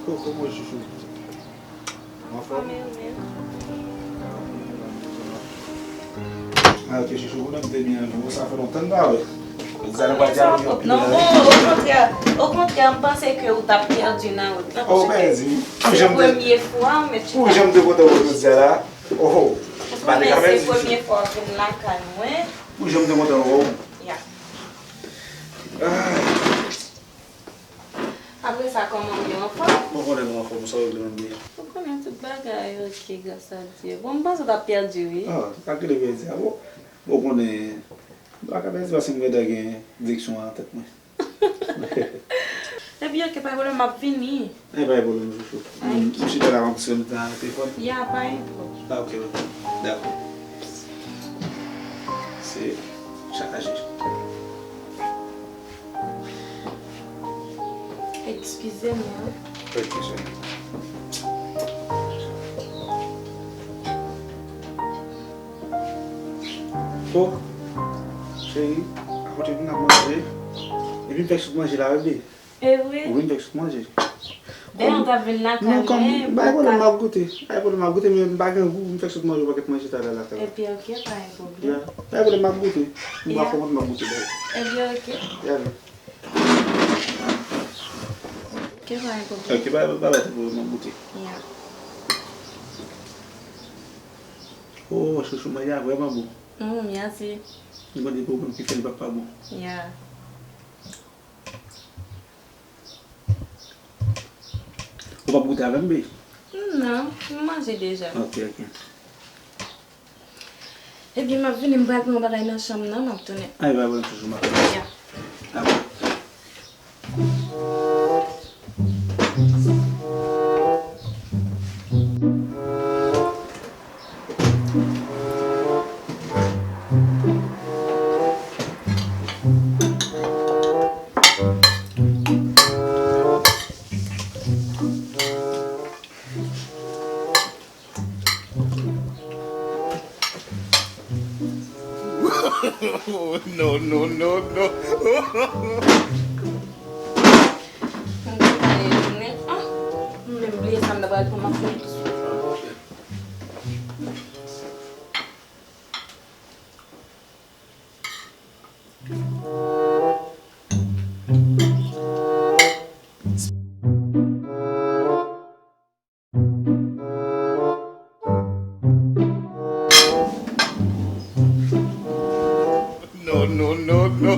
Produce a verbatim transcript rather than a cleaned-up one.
Kòman w ye, chouchou? Anfòm? Ah, ok, chouchou, konnen m te byen anvi w. Sa fè lontan n pa wè. Zara pa di a. Non, bon, okontrè, okontrè, m panse ke ou t ap pèdi nan wout lan, paske se premye fwa m mèt chita. Ou janm te kontan wè jodi a la? Oh, ou konnen se premye fwa w vin lakay mwen. Ou janm te kontan wè w? Ya. Ah. Apre sa, kòman w ye, anfòm? Mwen konnen nou anfòm, sa w regle menm byen. Ou konnen tout bagay ok, gras a Dye. Bon, m panse w t ap pèdi, wi. Ah, sa k rele pèdi a, bon. Bon, konnen, m pa ka pèdi paske m gentan gen direksyon an nan tèt mwen. Epi ok, pa gen pwoblèm, m ap vini. E pa gen pwoblèm, chouchou. M chita la, m ap swiv nan telefòn. Ya, pa gen pwoblèm. Ah, ok, ok. Dakò. Se chaje. Eskize m, wi. Ok, cheri. Oh, cheri, akote vin ap manje. Epi m fèk sot manje la, wi, bebe. E vre? Wi, m fèk sot manje. Dayè, ou t ap vin lakay mwen, non, kòm, bay pwoblèm, m ap goute. Bay pwoblèm, m ap goute, men m pa gen gou, m fèk sot manje yon pakèt manje talè lakay la. Epi, ok, pa gen pwoblèm. Ya. Bay pwoblèm, m ap goute. M pa fò mwen, m ap goute, bay. Epi, ok. Ya, men. Ok, pa gen pwoblèm. Ok, pa, pa, pa, pa gen pwoblèm, m ap goute. Ya. Oh, chouchou, manje a vrèman bon. Mm, mèsi. M konn gen pwoblèm ki fè li pa, pa bon. Ya. Ou p ap goute avè m, bebe? Non, m manje deja. Ok, ok. Ebyen, m ap vini, m pral pran yon bagay nan chanm nan, m ap tounen. Ay, pa pwoblèm, chouchou, m ap vini. Ya. Dakò. No, no, no, no. Mwen gentan ye vini. Ah, m menm bliye sa m ta pral pran, m ap vini tousuit. No, no, no, no.